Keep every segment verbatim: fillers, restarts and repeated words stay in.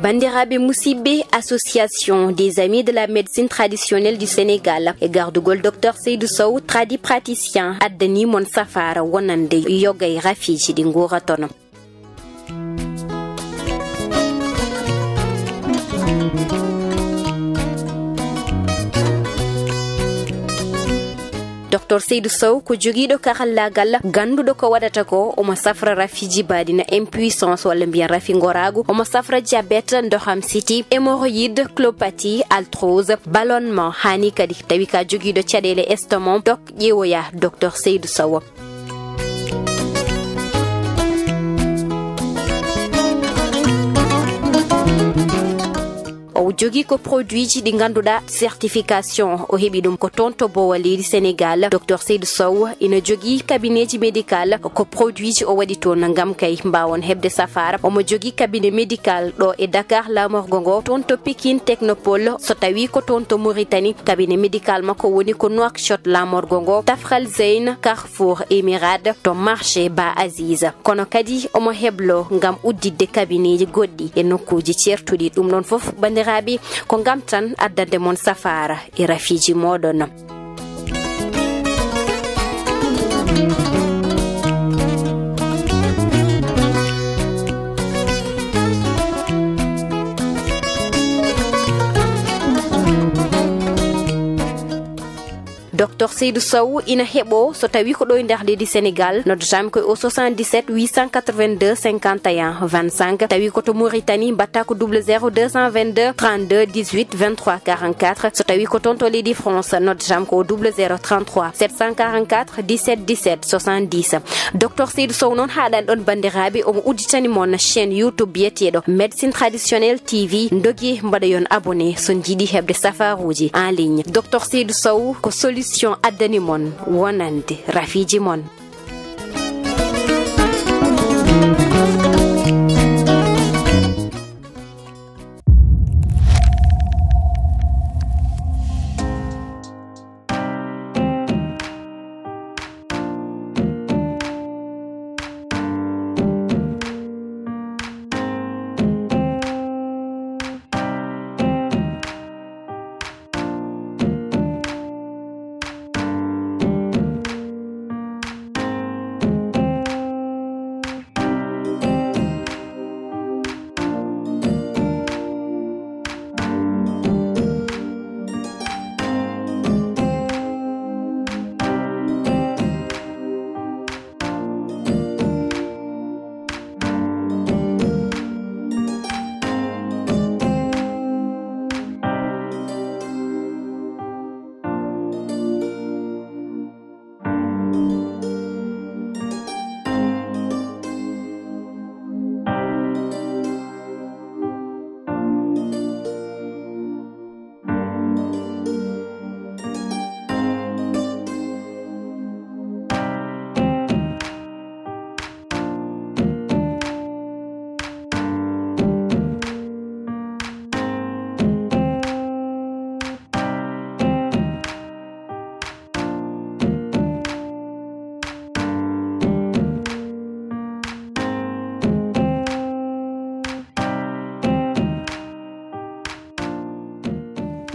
Banndiraaɓe musidɓe, Association des Amis de la Médecine Traditionnelle du Sénégal e gardugol Docteur Seydou Sow, tradipraticien, addanii mon safaara wonande yoga e rafiiji ɗi nguuratono. Docteur Seydou Sow ko jogiiɗo karallaagal, gannduɗo ko waɗata ko. Omo safra rafi jibaaɗi no impuissance walla mbiyen rafi ngoraagu. Omo safra diabète, ndoham siti, hémorroïde, colopathie, arthrose, ballonnement. Haani kadi tawi ka jogiiɗo caɗeele estomac, dok ƴeewoya Docteur Seydou Sow. O jogii ko produitji ɗi ngannduɗaa certification o heɓi ɗum ko toon to Boowa leydi Sénégal. Docteur Seydou Sow ina jogii cabinet ji médical, ko produitji o waɗi toon ngam kay mbaawon heɓde safaara. Omo jogii cabinet médical ɗo e Dakar, laamorgo ngo, toon to Pikine Technopole, so tawii ko toon to Mauritanie, cabinet médical makko woni ko Nouakchott, laamorgo ngo, Tafral Zeyn, Carrefour Emirade, to marché Ba Aziz. Kono kadi omo heblo ngam udditde kabinetji goɗɗi e nokkuuji ceertuɗi. Ɗum ɗon fof, banndiraaɓe, ko ngam tan addande mon safaara e rafiiji mooɗon. Docteur Seydou Sow ina heɓo so tawi ko ɗo e nder leydi Sénégal, noddatami ko o soixante-dix-sept huit cent quatre-vingt-deux cinquante et un vingt-cinq. Tawi ko to Mauritanie, mbatta ko double zéro deux cent vingt-deux trente-deux dix-huit vingt-trois quarante-quatre. So tawi ko toon to leydi France, noddatami ko o double zéro trente-trois sept cent quarante-quatre dix-sept dix-sept soixante-dix. Docteur Seydou Sow noon haaɗani ɗon, banndiraaɓe, omo udditani mon chaîne YouTube biyeteeɗo Médecine Traditionnelle T V. Ndogi mbaɗoyon abonné so njiɗi heɓde safaruuji en ligne. Docteur Seydou Sow ko solution addani mon wonande rafiiji mon.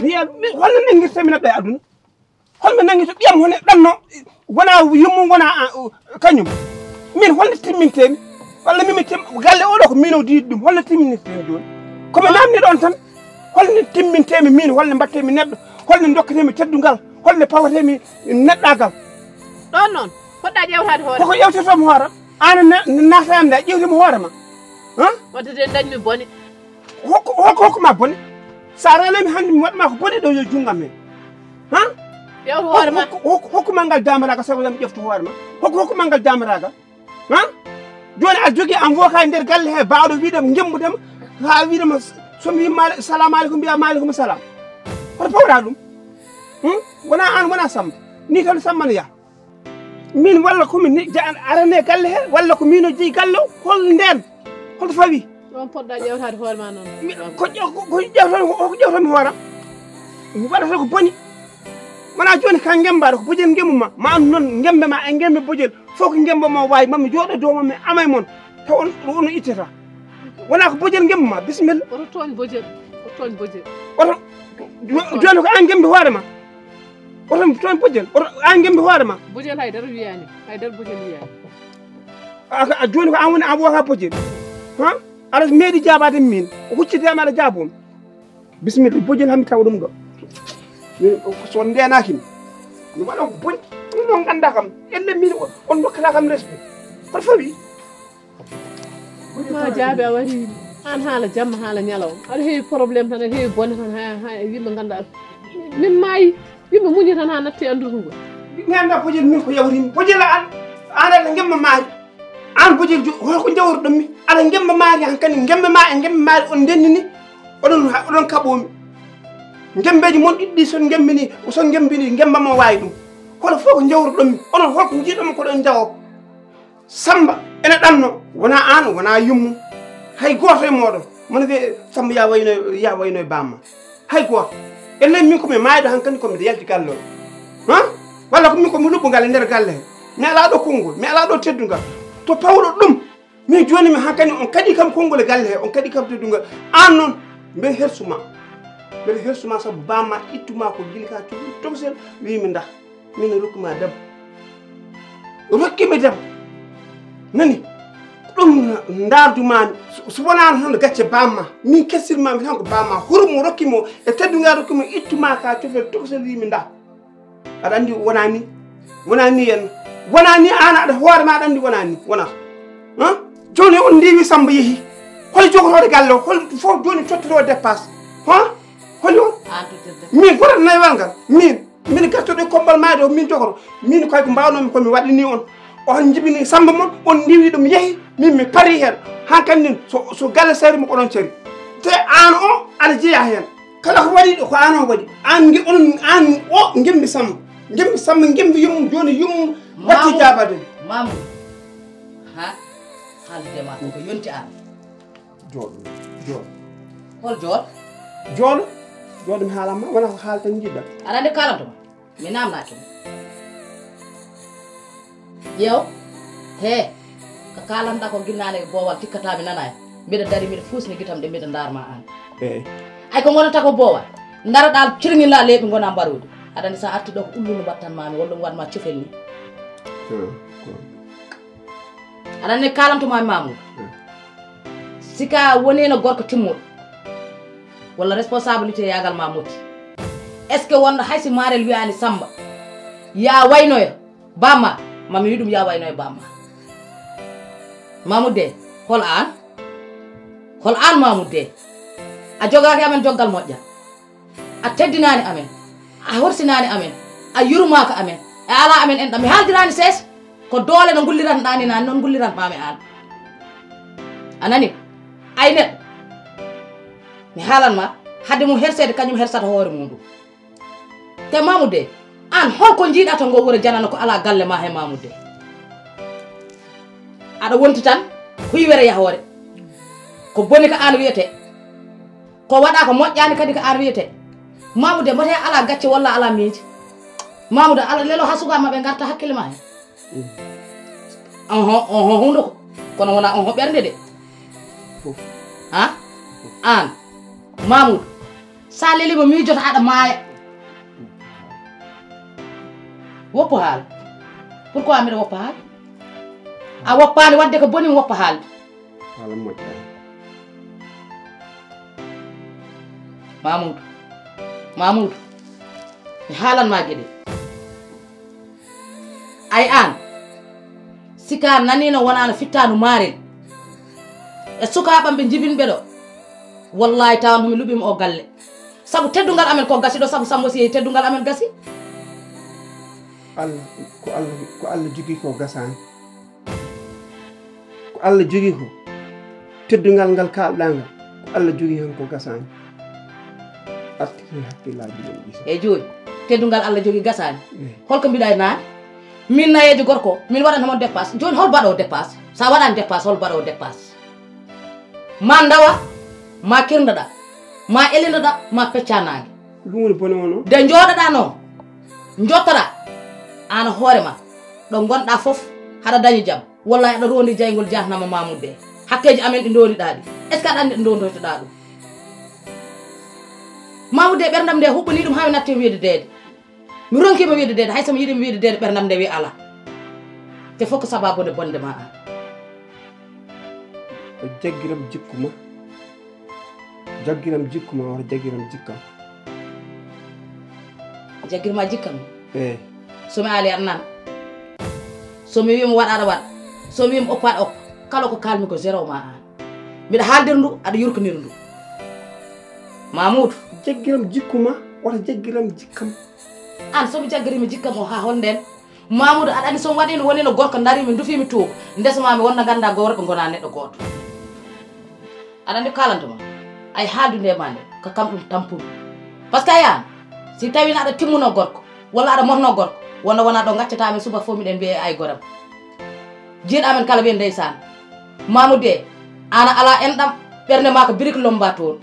Mi wiya, mi, holno nanngirtee mi neɗɗo e aduna? Holno nanngirtee ɓiyam, hono ɗanno, wona yummum, wona, ah, kañum? Min holno timmintee mi? Walla min mi tim-, galle oɗo ko min o diidi ɗum, holno timminirtee mi jooni? Ko mi namni ɗon tan, holno timmintee mi min, holno mbaɗtee mi neɗɗo, holno ndokketee mi teddungal, holno pawetee mi neɗɗaagal? Ɗon noon, poɗɗa ƴewtaade hoore. Koko ƴewtetoo mi hoore am? Aan na-, naata am nde a ƴewti mi hoore ma? Han? Wadde de dañmi bone. Hokku, hokku, hokku ma bone. Sa reenaami hannde mi waɗ ma ko bone ɗo yo junngam heen. Han? Ƴewtu hoore ma. Hokku, hokku, hokku ma ngal damaraagal sabu yo mi ƴeftu hoore ma. Hokku, hokku ma ngal damaraagal. Han? Jooni a jogii am woo ka e nder galle he baawɗo wiide ngemmbude ma. Haa wiide ma so mi wii maale-, salaamu aleykum mbiya maaleykum salaam. Hoto pawɗa ɗum? Hmm? Wona aan, wona Samba. Ni tan Samba no yaha. Min walla ko min ni-, ja-, arane galle he, walla ko min o jeyi galle o, hol ndeen? Holto fawi? Ɗon poɗɗa ƴewtaade hoore ma noon. Mi, ko ƴew-, ko, ko ƴewtan, ko, ko ƴewtan mi hoore am? Mi waɗata ko boni. Wona jooni ka ngemmbaɗo, ko bojel ngemmbu ma. Ma an noon ngemmbe ma e ngemmbe bojel. Fof ko ngemmbo ma waawi, ma mi jooɗo dow ma, mi amay mon. Taw on, on ittata. Wonaa ko Bojel ngemba ma, bisimilla. Oto tooñ Bojel. Oto tooñ Bojel. Oto, jo-, jooni ko aan ngembi hoore ma. Oto tooñ Bojel. Oto aan ngembi hoore ma. Bojel hay dara wiyaani. Hay dara Bojel wiyaani. A, a, jooni ko aan woni aan wooka Bojel. Ha? Aɗa meeɗi jaabaade min. O huccitaama aɗa jaaboo mi. Bisimilla, Bojel hami tawa ɗum ɗo. Min, so on ndeenaaki mi. Mi waɗa ko boni. Ɗum noon nganndaa kam. Elle min on, on ndokkata kam respect. Hoto fawi. Ma jaabi a wari an haala jamma haala ñalawma. Aɗa heewi problème tan, aɗa heewi bone tan, ha, ha e yimɓe nganndaa. Min maayi, yimɓe muñi tan ha natti e anndutugol. Mi anndaa Bojel min ko yawrimi. Bojel an, an aɗa ngemma maari. An Bojel jo, hol ko jawruɗon mi? Aɗa ngemma maari han kadi, ngemma ma e ngemma maari on ndennini. Oɗon, oɗon kaɓoo mi. Ngembeeji mon ɗiɗɗi son ngembini, son ngembini, ngemba ma waawi ɗum. Hono fof ko jawruɗon mi. Onon hol ko njiiɗon mi ko ɗon jawo? Samba ene ɗanno, wonaa aan, wonaa yummum. Hay gooto e mooɗon. Mono wiye, Samba, ya wayno, ya wayno e bamma. Hay gooto. Enen min ko mi maayɗo han kandi ko miɗo yalti galle o. Ha? Walla ko min ko mi luɓɓungal e nder galle he. Mi alaa ɗo konngol, mi alaa ɗo teddungal. To pawɗo ɗum, min jooni mi han kandi on kadi kam konngol e galle he, on kadi kam teddungal. Aan noon, mbeɗa hersu ma. Mbeɗa hersu ma sabu bamma ittu ma ko gila ka cuɗi tokosel, wiimi ndah. Min rokki ma debbo. Rokki mi debbo. Nani? Ɗum ndaardu maami. So, so wonaano tan gacce bamma. Min kessir maami tan ko bamma. Huru mo rokki mo e teddungal rokki mo ittu ma ka cofel tokosel wiimi ndah. Aɗa anndi wonaa ni. Wonaa ni en. Wonaa ni aan aɗa hoore ma aɗa anndi wonaa ni. Wonaa. Ha? Jooni on ndiwi Samba yehi. Hol jogotooɗo galle o? Hol fof jooni tottotoo dépasse? Ha? Holi on? Aan tottirde. Min goto naywal ngal. Min. Min gartuɗo e kombal maayde o min jogoto. Min koy ko mbaawnomi ko mi waɗini on. On njibini Samba mon, on ndiwi ɗum yehi. Min mi pari heen. Han kandi so, so galle sari mo ko ɗon cari. Te aan o, aɗa jeyaa heen. Kala ko waɗi ɗo ko aan o waɗi. Aan ngi-, onon, aan o ngembi Samba. Ngembi Samba, ngembi yummum, jooni yummum watti Mamoudou. Jaabade. Mamoudou. Ha? Haalde ma ko ko yonti aan. Jooɗo, jooɗo. Hol jooɗo? Jooɗo. Jooɗo mi haalan ma, wona ko haal tan njiɗɗa. Aɗa anndi ko kaalanto ma? Mi naamnaaki ma. Ƴeew. He. Ko kaalanɗa ko ginnaane e boowal tikkata mi nanaani. Mbiɗa dari mbiɗa fuusni gitam ɗe mbiɗa ndaar ma aan. Eey. Ay ko ngonata ko boowal. Ndaroɗaa cirŋila leeɓi ngona mbaroodi. Aɗa anndi so a arti ɗo ko ullundu mbattan ma mi walla mi waɗ ma cofel ni. Hmm, ko. Aɗa anndi kaalanto ma Mamoudou. Hmm. Sika wonino gorko timmuɗo. Walla responsabilité yaagal ma moƴƴi. Est-ce que wonɗo hay si Marel wiyaani Samba? Ya waynoyo bamma, ma mi wi ɗum ya waynoyo bamma. Mamoudou de, hol aan? Hol aan Mamoudou de? A jogaaki amen joggal moƴƴa. A teddinaani amen, a horsinaani amen, a yurmaaka amen, a alaa amen enɗam. Mi haaldiraani sees, ko doole no ngulliranɗaa ni, naani noon ngulliranmaa mi aan. A nani? Ay neɗɗo, mi haalan ma, hadde mum herseede, kañum hersata hoore mum ɗum. Te Mamoudou de, aan hol ko njiiɗaa to ngo wuro janano ko alaa galle ma he Mamoudou de? Aɗa wonti tan, huywere yahoore. Ko boni ko aan wiyetee. Ko waɗa ko moƴƴaani kadi ko aan wiyetee. Mamoudou de, mbote alaa gacce walla alaa miiji. Mamoudou, ala lelo haa sukaaɓe maɓɓe ngarta hakkille ma heen. Oho, oho, hundo ko. Kono wonaa oho ɓernde de. Ha? Aan. Mamoudou. Sa leli mo miijoto aɗa maaya. Woppu haala. Pourquoi mbiɗa woppa haala? A woppaani waɗde ko boni mi woppa haalde. Haala moƴƴaani. Mamoudou. Mamoudou. Mi haalan ma geɗe. Ay aan. Sika naniino wonaa no fittaandu maarel. E sukaaɓam ɓe njibinɓe ɗo. Wallaahi tawan homi luɓima o galle. Sabu teddungal amen ko gasi ɗo, sabu Sambo si yehi teddungal amen gasi. Allah, ko Allah, ko Allah jogii ko gasaani. Ko Allah jogii ko. Teddungal ngal kaalɗaa ngal, ko Allah jogii heen ko gasaani. Artiri hakkillaaji mon ɗi. E jooni, teddungal Allah jogii gasaani. Eey. Holko mbiɗa e naane? Min nayeejo gorko, min waɗan homon dépasse. Jooni hol baɗoowo dépasse? Sa waɗaani dépasse, hol baɗoowo dépasse? Ma ndawa, ma kirndoɗa, ma elindoɗa, ma pecca naange. Ɗum woni bone o noon. Nde njooɗoɗa noon, njottoɗa aan hoore ma, ɗo ngonɗa fof, haɗa dañi jam. Wallaahi aɗa rondi jayngol jahnama Mamoudou de. Hakkeeji amen ɗi ndowniɗaa ɗi, est ce que aɗa anndi ɗo ndownoytoɗaa ɗum? Mamoudou de, ɓerndam nde huɓɓanii ɗum haa mi natti mi wiide deede. Mi ronkiima wiide deede, hay so mi yiɗi mi wiide deede, ɓerndam nde wiya alaa. Te fof ko sabaabu nde bonde ma an. O jaggiram jikku ma. Jaggiram jikku ma, wata jaggiram jikkam. Jaggirma jikkam? Eey. So mi aali aɗa nana. So mi wiima waɗ aɗa waɗ. So mi wiima okku aɗa okku. Kala ko kaalmi ko zéro ma an. Miɗa haaldira ndu, aɗa yurkinira ndu. Mamoudou. Jaggiram jikku ma, wata jaggiram jikkam. An so mi jaggirima jikkam o haa hol nden? Mamoudou, aɗa anndi so mi waɗiino woniino gorko, ndariimi, ndufiimi tuuba, ndesmaami wonno nganndaa worɓe ngonaa neɗɗo gooto. Aɗa anndi ko kaalanto ma? Ay haaldude e ma nde, ko kam ɗum tampumi. Par ce que a yahan, si tawiino aɗa timmunoo gorko, walla aɗa motnoo gorko, wonno wonaa ɗo ngaccataa mi subaka fof miɗen mbiya e ay goram. Jiiɗo amen kala wiya ndeysaan. Mamoudou de, aan a alaa enɗam, ɓernde maa ko birik lommba toon.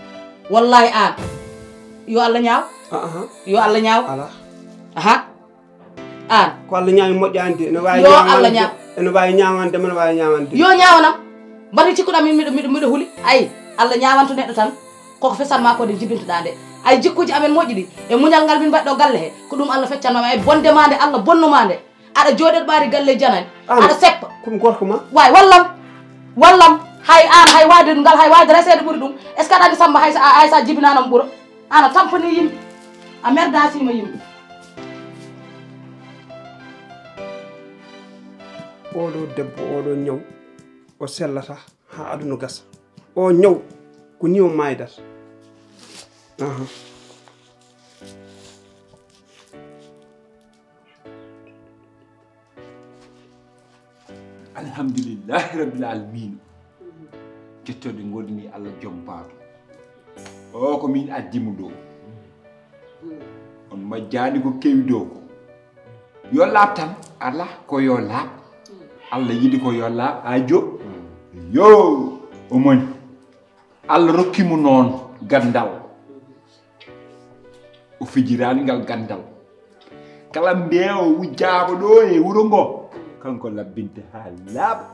Wallaahi aan. Yo Allah ñaaw. Aha. Yo Allah ñaaw. Alaa. Aha. Aan. Ko Allah ñaami moƴƴaani de. Ene waawi Yo ñaawande, Allah ñaaw. Ene waawi ñaawande, ene waawi ñaawande. Yo ñaawanam. Mbaɗi cikkuɗaa min miɗo, miɗo, miɗo huli. Ayi, Allah ñaawanto neɗɗo tan. Koko fesan maa ko nde jibintoɗaa nde. Ay jikkuuji amen moƴƴi ɗi. E muñal ngal min mbaɗɗo galle he. Ko ɗum Allah feccanno ma. E bonde maa nde, Allah bonno maa nde. Aɗa jooɗi aɗa ɓaari galle janani. Aan. Aɗa seppa. Ko ɗum gorko ma? Waay, wallam. Wallam. Hay aan, hay waade ngal, hay waade reseede ɓuri ɗum. Est ce que aɗa anndi Samba hay sa, hay sa jibinaano mo ɓuro? Aan a tampanii yimɓe. A merdasiima yimɓe. Oɗo debbo, oɗo ñaw, o sellata haa aduna gasa. O ñaw, ko ni o maaydata. Aha. Alhamdulillahi rabbil alamina. Jettooɗe ngoodani Allah joom baawɗe. O ko min addi mo ɗo. On majjaani ko kewi ɗo ko. Yo laaɓ tan, alaa ko yo laaɓ. Allah yiɗi ko yo laaɓ, haa jo. Yo, o moni. Allah rokki mo noon ganndal. O fijiraani ngal ganndal. Kala nde o wujjaama ɗo e wuro ngo, kanko labbinte haa laaɓa.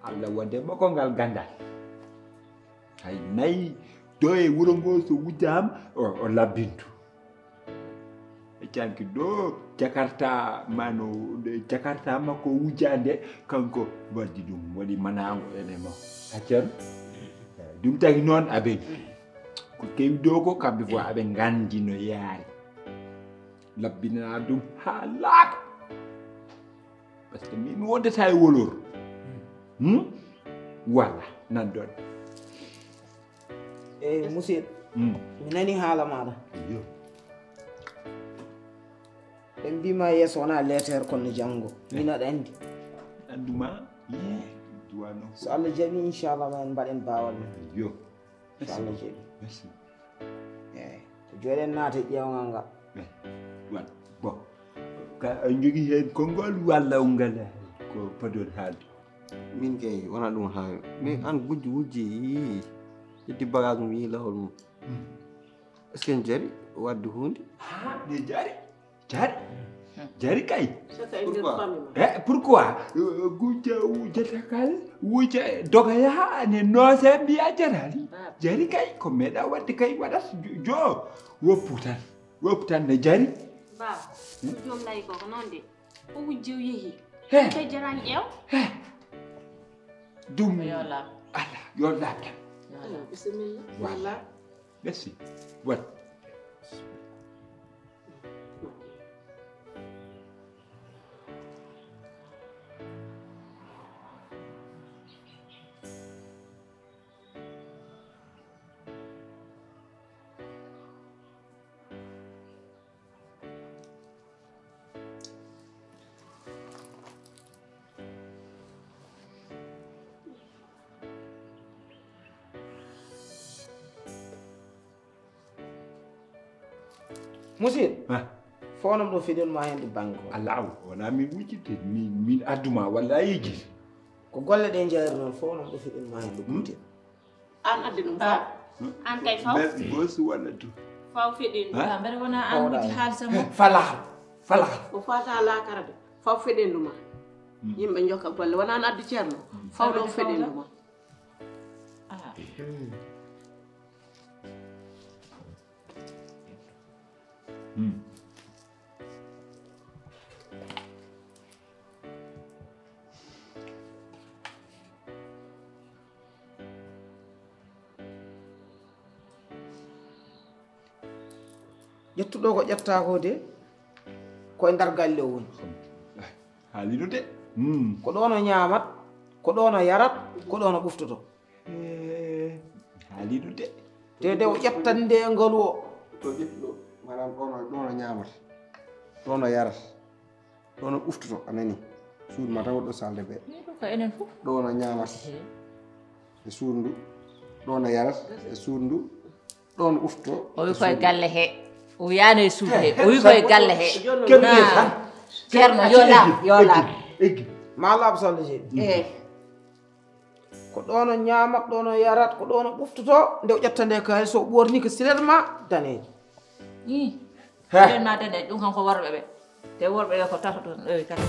Allah waɗe mo ko ngal ganndal. Hay nayi ɗo e wuro ngo so wujjaama, o, o labbintu. E canki ɗo Jakarta ma no, Jakarta makko wujjaande, kanko waddi ɗum, waɗi manaango ene makko. Accam? Ɗum taki noon aben. Ko kewi ɗo ko kamɓe fof aɓe nganndi no yaari. Labbinanaa ɗum haa laaɓa. Par ce que min wondata e wolor. Hmm? Voilà, nan ɗon. Eyi, musidɗo. Hmm. Mi nani haala maaɗa. Iyo. Ɓe mbiima yeeso wonaa leeteer kono janngo. Eh. Min aɗa anndi. Anndu ma? Ye, duwano. So Allah jaɓi, inchallah, ma en mbaɗen baawal men. Iyo. So Allah jaɓi. Merci. Eyi. Jooɗen naate ƴeewngal ngal. Eh, wat. Bon. Ka a jogii heen konngol walla on ngal ko podon haalde? Min kay wona ɗum haawi. Mais an gujjo wujji yii. Ƴetti bagage mum yii lawol mum. Hmm. Est-ce que en jari wadde huunde? Ha, ne jari. Jari. Jari kay. Pourquoi? Eh, pourquoi? Euh, gujja wujjata kal, wujja doga yaha, ne noose mbiya jarani. Jari kay, ko meɗa wadde kay waɗat jo, jo, woppu tan. Woppu tan ne jari. Baba, ko joom layi ko, ko noon de. O wujji o yehi. He. Kay jarani ƴeew. He. Dum. Yo laaɓ. Ala, yo laaɓ tan. Yo laaɓ. Bisimilla. Voilà. Yo laaɓ. Merci. Voilà. Musidɗo. Ah. Foonam ɗo feɗen ma heen ɗo bannge o. Allahu, wona min wujjidde, min, min adduma walla a yejjiti. Ko golle ɗe njeeri noon, foonam ɗo feɗen ma heen ɗo. Hmm? Gotel. An addi ɗum. Ah. An kay faw. Bes, bos walla du. Faw feɗen. Ha? Ah, mbeɗa wona an wujji haalisa mo. Falaa. Falaa. O fata laakara de. Faw feɗen ɗuma. Hmm. Yimɓe jokka golle. Wona an addi ceerno. Hmm. Faw ɗo feɗen ɗuma. Hmm. Ƴettuɗo ko ƴetta ko de, koye nder galle o woni. Haaliɗo de. Hmm. Ko ɗoon o ñaamat, ko ɗoon o yarat, ko ɗoon o ɓuftoto. Eh, haaliɗo de. Te de o ƴettan nde ngalu o. To ƴettuɗo, maanaam ɗoon o, ɗoon o ñaamat, ɗoon o yarat, ɗoon o ɓuftoto, a nani? Suudu ma tan waɗɗo salle de bain. Min ɗum ko enen fof. Ɗoon o ñaamat e suudu ndu, ɗoon o yarat e suudu ndu, ɗoon o ɓuftoto. O wi koye galle he. O wiyaano e suudu he. O wi koye galle he. Kebbe tan. Ceerno, yo laaɓ, yo laaɓ. Eggi. Ma laaɓ salle je. Eh. Ko ɗoon o ñaamat, ɗoon o yarat, ko ɗoon o ɓuftoto, nde o ƴetta nde kaalis, so o ɓoorni ko silet ma daneejo. Ih, he. Silet ma daneejo, ɗum kam ko worɓe ɓe. Te worɓe ɓe ko tato toon, ɗowi kala.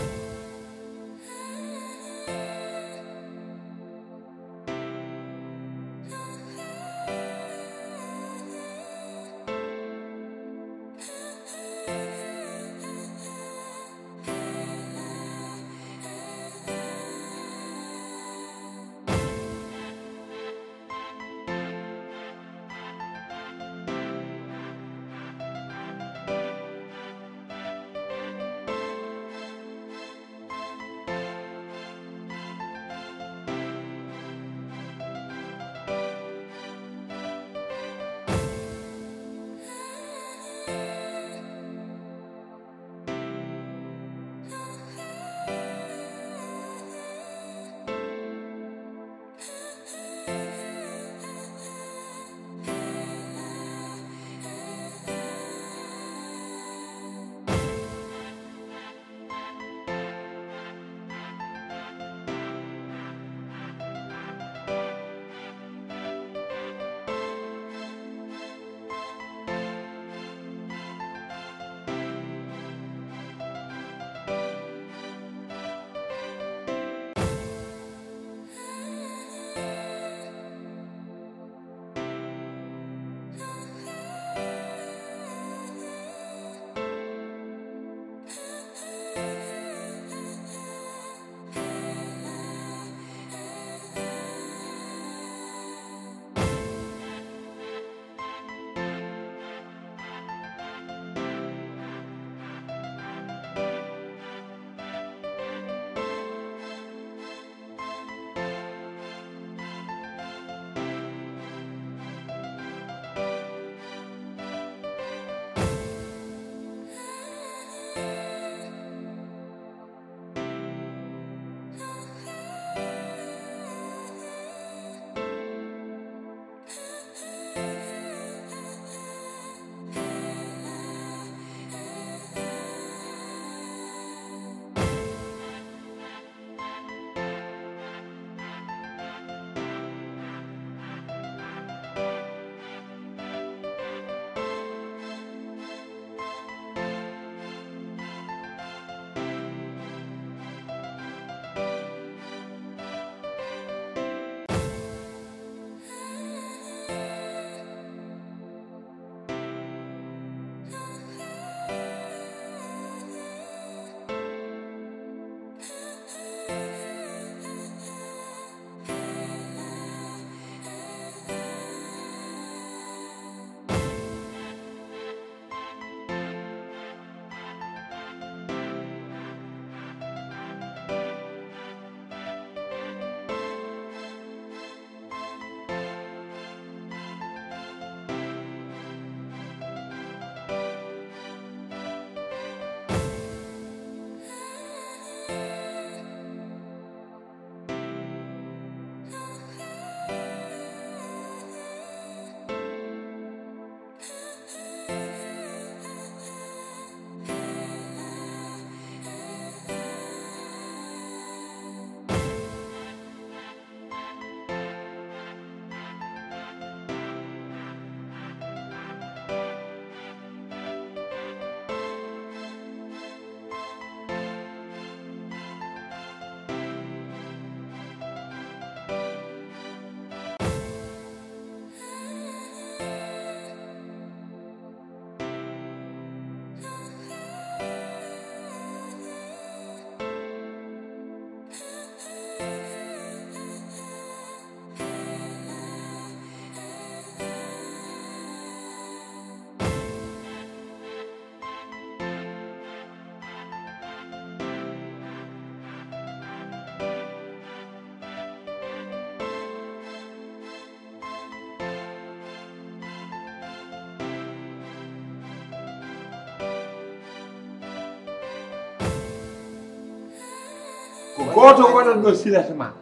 Ko gooto waɗan ɗo silata ma.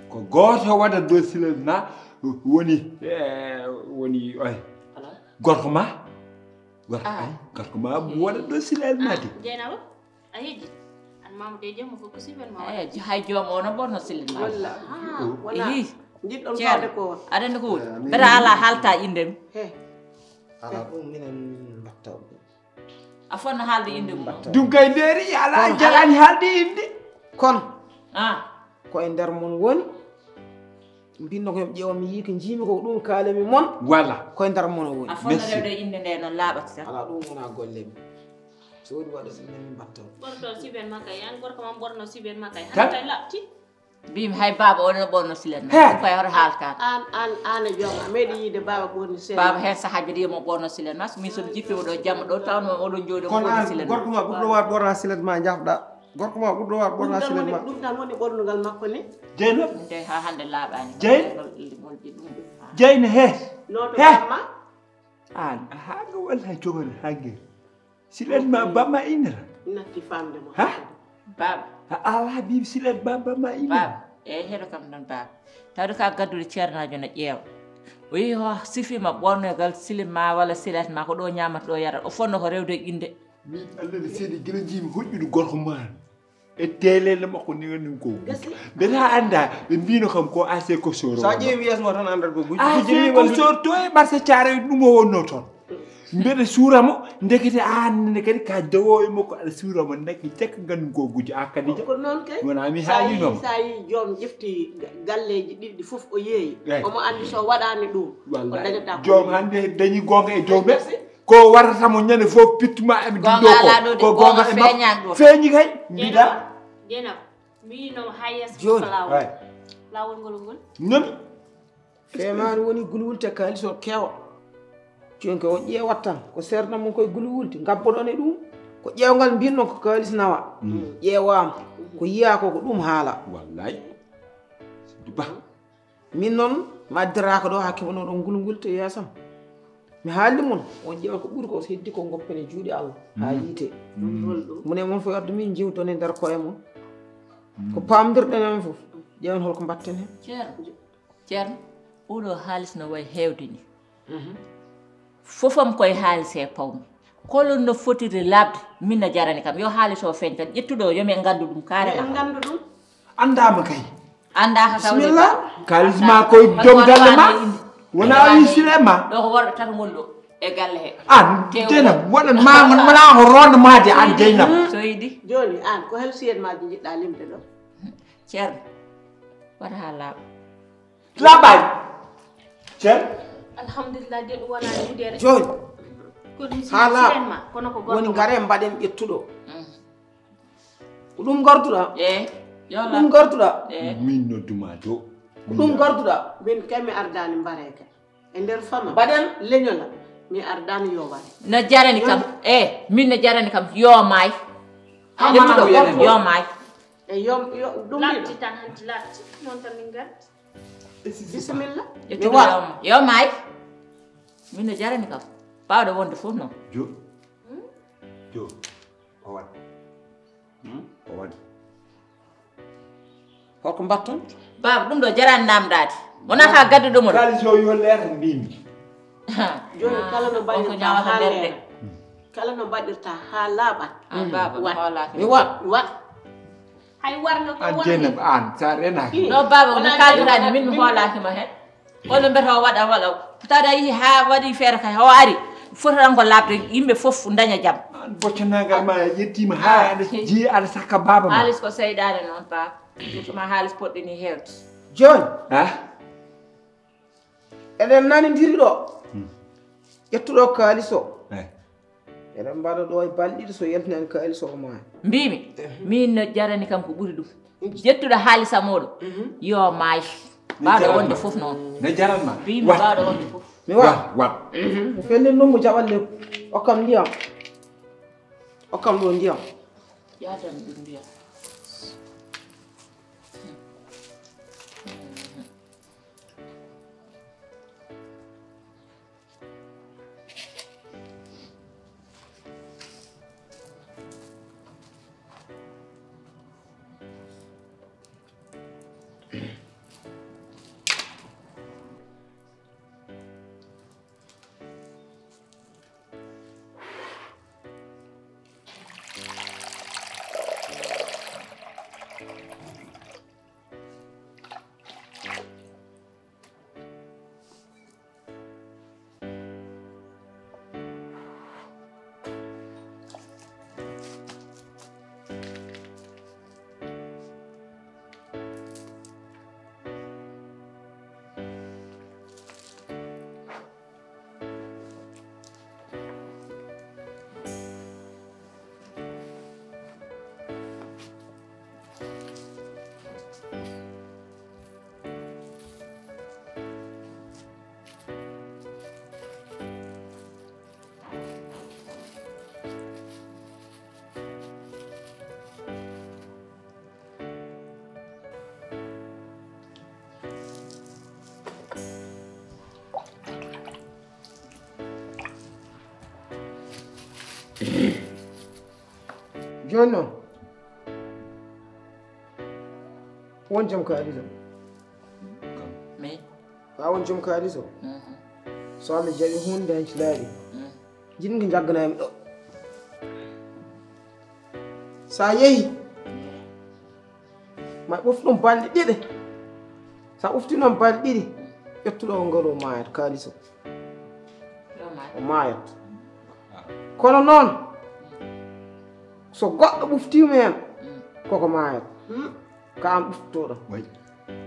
Ko gooto waɗan ɗo silata ma. Woni, eh, woni, oy. Gorko ma? Gorko, ah, ay, gorko ma waɗan ɗo silata ma de. Jeynaba, a heji? An mama de jemma ko kusiben ma waɗa. Eh, hay joom o no ɓorno silata ma. Walla. Ah, wala. Jiɗɗon fawde ko. Aɗa anndi ko woni? Mbeta ala haalta innde mum. He. Ala ɗum minen mbatta ɗum. A fotno haalde innde mum. Ɗum kay leeri, ala jaraani haalde innde. Kono. Ah. Ko e nder mon woni. Mbinno ko yoɓ ƴeewa mi yii ko njiimi ko ɗum kaalami mon. Wala. Ko e nder mon o woni. A fotno rewde innde nde noon laaɓata tan. Ala ɗum wona golle mum. So woni waɗa so min mbatta. Ɓorto siben makka yan gorko mam ɓorno siben makka. Hannde laaɓti. Mbimi hay baaba o no ɓorno silet ma. He. Ɗum koye hoto haalkaaka. Aan, aan, aan e joom, a meeɗi yiide baaba ɓorni silet. Baaba heen sahaaji ɗi mo ɓorno silet ma. So min so mi jippima ɗo jamma ɗo, tawno oɗon jooɗi o ɓorni silet ma. Gorko ma ɓurɗo waawde ɓorna silet ma, jafɗa. Gorko ma ɓurɗo waawde ɓorna silet ma. Ɗum tan woni ɓornugal makko ni. Jeynaba. Nde haa hannde laaɓaani. Jeyn-, ngol, ngol, ngol, ɗum. Jeyna he. Noto he. Bamma. Aan, haa nga walla jogori haa ngel. Silet ma bamma innira. Natti famde mo. Ha? Baba. A ala bi silet ma bamma innira. Baba. E heɗo kam ɗon baba. Tawde ka gaddude ceernaajo na ƴeewa. O yehi o sifima ɓornogal silet ma walla silet ma ko ɗo ñaamata ɗo yarata. O fonno ko rewde innde. Min Allah ne seedi gila jiimi hoƴƴude gorko ma. E teelele makko ni woni ko. Mbeta annda, ɓe mbino kam ko A C ko soro. Sa ƴeewi yeeso mo tan anndat ko gujjo. A C ko soro to e marché Thiaroye ɗum o wonno toon. Mbeɗa suura mo, ndekete aan nene kadi ka dewo e makko aɗa suura mo, ndeke jekka nganndu ko gujjo. A kadi ko noon kay. Wona mi haalino mo. Sa yi joom ƴefti ga-, galleeji ɗiɗi fof o yeeyi. Eyi. Omo anndi so waɗaani ɗum, o dañata ko joom hannde dañi goonga e joom ɓe. Ko warata mo ñande fof pittuma e mi. Goonga ala ɗo de, ko goonga e makko. Feeñi kay. Mbiɗa. Jeynaba, mi yino haa yeeso. Jooni. Lawol. Lawol ngol ngol. Noon. Feemaani woni gulwulte kaalis o keewa. Jooni ko o ƴeewat tan. Ko seerna mum koye gulwulde. Ngabboɗon e ɗum. Ko ƴeewngal mbinno ko kaalis nawa. Mm. Ƴeewaama. Ko yiyaa ko, ko ɗum haala. Wallay. Sidi Ba. Min noon, mi addiraaka ɗo haa keɓanoɗon ngulngulde yeesam. Mi haaldi mon, on ƴeewa ko ɓuri ko, so heddi ko ngoppen e juuɗe Allah, haa yiite. Mune mon fof addu min njiwton e nder koye mon. Ko paamdirɗen en fof, ƴeewen holko mbatten heen. Ceerno, Ceerno, oɗo haalis no wayi heewde ni. Fof am koye haalis he pawmi. Kolo no fotiri laaɓde, min no jarani kam. Yo haalis o feeñ tan. Ƴettuɗo o, yo min nganndu ɗum carrément. Min nganndu ɗum. Anndaama kay. Anndaaka tawde. Bismillah. Kaalis ma koye joom galle ma. Wona a wi sile ma. Ɗo ko worɓe tato ngoni ɗo e galle he. An, Jeynaba, waɗan ma, wona ko ronde maade an, Jeynaba. So yiɗi. Jooni an, ko hel siyet ma njiɗɗa limde ɗo? Ceerno, wata haa laaɓa. Laaɓaani. Ceerno. Alhamdulillah, de ɗum wona wudere. Jooni. Ko ɗum haa laaɓa. Kono ko gorko woni ngare mbaɗen ƴettuɗo. Mm. Ko ɗum ngarduɗa? Eh, yo ɗum ngarduɗa? Eh. Min nodduma to. Ko ɗum ngarduɗa? Min kay mi ardaani mbareeke. E nder fama. Mbaɗen leñola. Mi ardaani yo ware. No jarani kam. Eh, min no jarani kam. Yo maay. Ƴettuɗo ko yo maay. E yo, yo, ɗum laɓti tan, hanti laɓti. Noon tan min ngardi. Bisimilla. Ƴettuɗo yo ma-, yo maay. Min no jarani kam. Baawɗo wonde fof noon. Jo. Jo. O waɗ. Hmm? O waɗi. Holko mbatton? Baaba, ɗum ɗo jarani namdaade. Wona ka gadduɗo mon. Kaalis o yo leer mbimi. Ha. Jooni kala no mbaɗirta haa leera. Kala no mbaɗirta haa laaɓa. An baaba, mi hoolaaki. Mi waɗ. Waɗ. Hay warno ko an wonde. Jeynaba, an, sa renaaki. No baaba, no kaaliraani, min mi hoolaaki ma heen. Kono mbiyata o waɗa, waɗa. Tawde a yii haa waɗi feere kay, o ari. Fotaani ko laaɓde, yimɓe fof daña jam. An boccanagal ma yettiima haa aɗa jeyi aɗa sakka baaba ma. Haalis ko seyɗaane noon, baaba. Surtout ma haalis poɗɗo ni heewde. Jooni. Ha? Eɗen nanondiri ɗo. Hmm. Ƴettuɗo kaalis o. Eh. Eɗen mbaɗa ɗo e balɗe ɗiɗi so yaltinani kaalis o maaya. Mbimi, min no jarani kam ko ɓuri ɗum. Jettuɗo haalisa mooɗo. Yo maay. Baawɗo wonde fof noon. Ne jaran ma. Bimbi baawɗo wonde fof. Mi wa. Wa. Mo fellin ɗum mo jaɓan le. Okkam ndiyam. Okkam ɗo ndiyam. Yaatan ɗum ndiyam. Jooni noon, won jom kaalijo. Mais a won jom kaalijo. So Allah jaɓi huunde hen ci laaɓi. Jiɗmi ko njagganaymi ɗo. Sa yehi, ma ɓoftu ɗum balɗe ɗiɗi. Sa ɓofti noon balɗe ɗiɗi, ƴettuɗo o ngol o maayat kaalijo. O maayat. Kono noon, so goɗɗo ɓuftiima heen, koko maayat. Ka an ɓuftoɗo.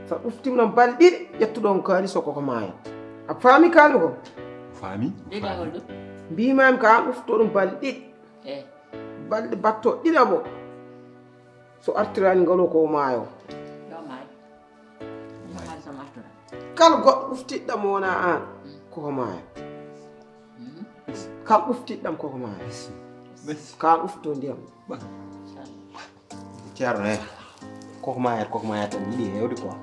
Sa ɓuftiima noon balɗe ɗiɗi, ƴettuɗo on kaalijo koko maayat. A faami kaalijo ko? Faami. Mbimami ka an ɓuftoɗo ɗum balɗe ɗiɗi. Balɗe batto ɗiɗaɓo. So artiraani ngalo ko maayo. Kala goɗɗo ɓuftiɗɗam mo wona an, koko maaya. Kala ɓuftiɗɗam koko maaya. Kala ɓufto ndiyam. Ceerno, eh, koko maaya, koko maaya tan yiɗi hewde quoi.